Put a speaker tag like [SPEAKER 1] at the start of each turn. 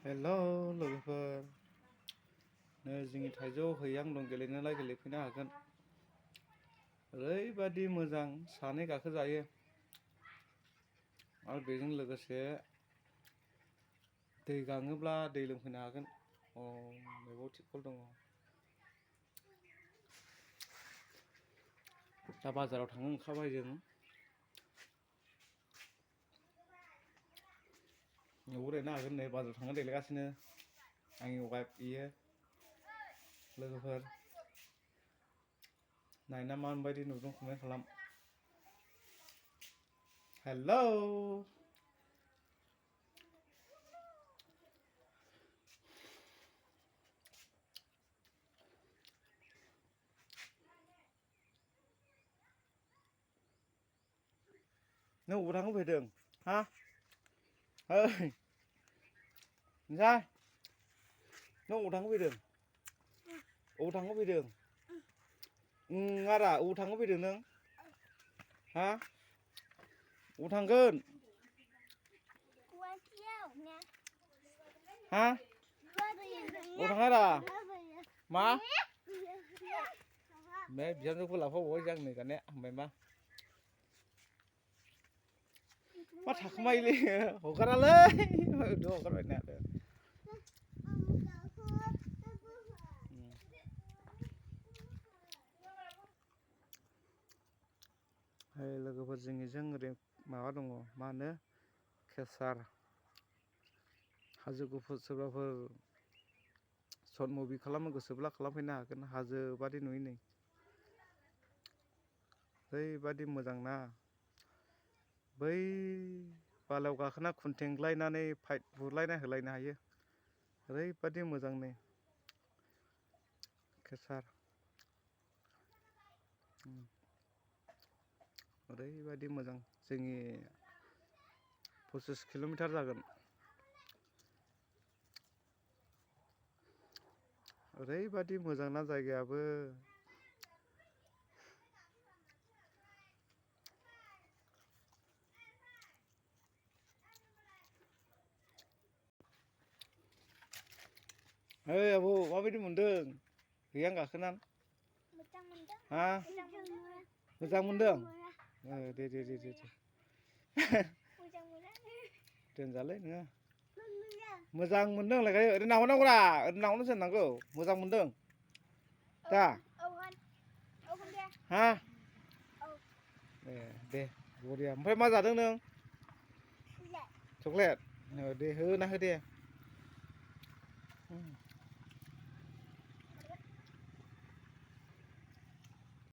[SPEAKER 1] हेल' लोगोफोर नै जोंनि थाइजौ हैयां दं गेलेनोलाय गेलेफैनो हागोन। ओरैबादि मोजां सानै गाखोजायो आरो बेजों लोगोसे दै गाङोब्ला दै लोंफैनो हागोन। बेयाव थिपकल दङ। दा बाजाराव थांनो ओंखारबाय जों। न'आव रायनो हागोन नै बाजाराव थांनो देलायगासिनो आंनि वाइफ बियो लोगोफोर नायना माबायदि नुदों कमेन्ट खालाम। हेलौ नों अबाव थांनो फैदों हा ओइ नोंसा नों अबाव थांनो फैदों अबाव थांनो फैदों आदा अबाव थांनो फैदों नों हा अबाव थांगोन हा अबाव थाङा दा मा बे बिहामजोखौ लाफाबावबाय आं नै दानिया हामबाय मा मा थाखोमायोलै हगारालै हगारबाय ना लोगोफोर जोंनिजों ओरै माबा दङ मा होनो केसार हाजो गुफुर सोरबाफोर सर्ट मुभि खालामनो गोसोब्ला खालामफैनो हागोन। हाजो बादि नुयो नै ओरैबादि मोजां ना बै बालायाव गाखोना खुन्थेंलायनानै फाइट बुलायना होलायनो हायो। ओरैबादि मोजां नै केसार ओरैबादि मोजां जोंनि 25 किल'मिटार जागोन। ओरैबादि मोजां ना जायगायाबो ओइ आब' माबायदि मोनदों हैयां गाखोना
[SPEAKER 2] मोजां मोनदों
[SPEAKER 1] हा मोजां मोनदों दे दोनजालै नोङो मोजां मोनदों होनलायखायो ओरै नाहरनांगौरा ओरै नाहरनोसो होननांगौ मोजां मोनदों दा हा दे बरिया ओमफ्राय मा जादों नों चक्लेट दे होना हो दे